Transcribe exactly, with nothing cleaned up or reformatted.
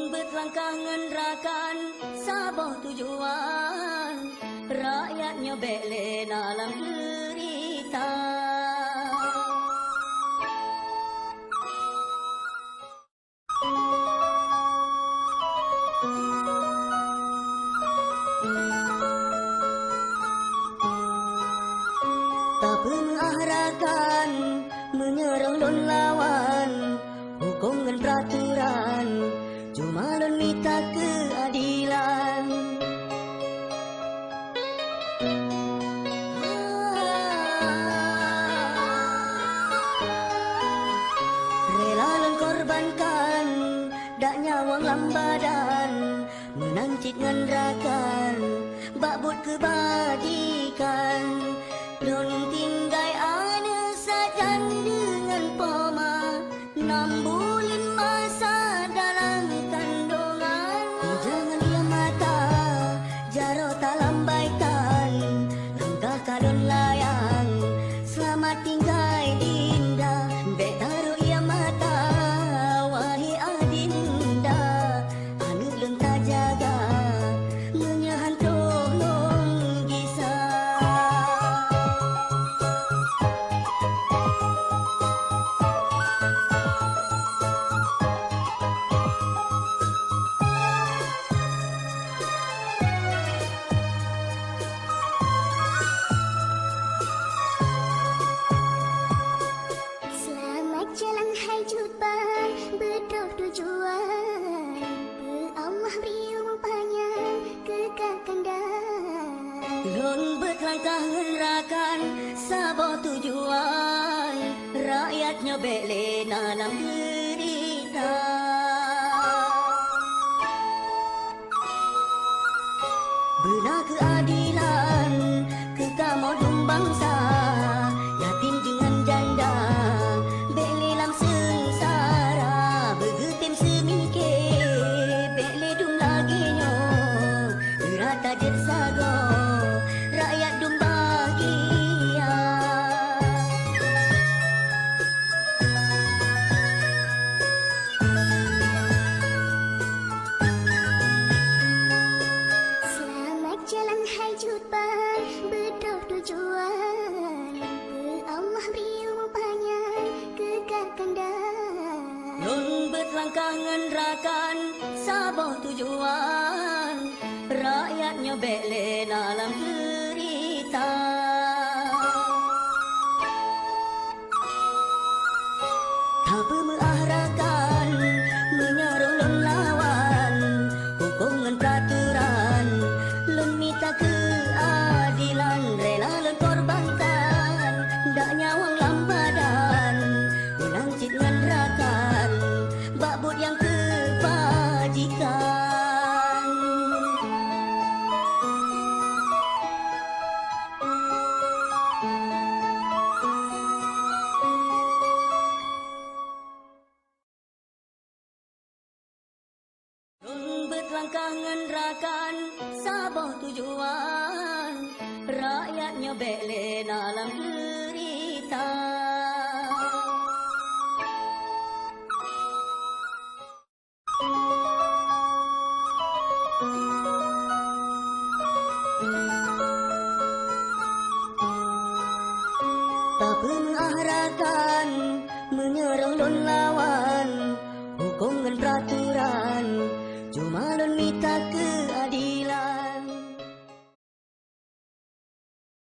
Beuet langkah ngon rakan saboh tujuan, rakyat nyoe bék lé na lam deurita. Tapeumeuah rakan, meunyoe lôn lawan, hukôm ngon peuraturan, cuma lôn mita keuadilan. Rela lôn korbankan dak nyawöng lam badan, meunan cit ngon rakan bak buet keubajikan. Lôn tinggai aneuk sajan deungon poma, nam buleuen masa dalam kandongan. Jangan ia mata, jaroe talambaikan, langkah ka lôn layang. Selamat tinggai Dinda, bék taroh ia mata, wahé Adinda. Aneuk lôn tajaga, meunyoe hantom lôn gisa. Selamat jalan hai Jutbang, beudôh tujuan. Beu Allah bri umu panyang keu kakanda. Lôn beuet langkah ngon rakan saboh tujuan, rakyat nyoe bék lé na lam deurita. Beuna keuadilan keu kamoe dum bansa, yatim deungon janda, bék lé lam seungsara. Beugeutem seumike, bék lé dum lagée nyoe, rata jeuet sagoe, rakyat dum bahagia. Selamat jalan hai Jutbang, beudôh tujuan. Beu Allah bri umu panyang keu kakanda. Lôn beuet langkah ngon rakan saboh tujuan, rakyat nyoe bék lé na lam deurita. Tapeumeuah rakan, meunyoe lôn lawan, hukôm ngon peuraturan, lôn mita keuadilan, rela lôn korbankan, dak nyawöng lam badan, meunan cit ngon rakan, bak buet nyang keubajikan. Lôn beuet langkah ngon rakan saboh tujuan, rakyat nyoe bék lé na lam deurita. Tapeumeuah rakan, meunyoe lôn lawan, hukôm ngon peuraturan, cuma lôn mita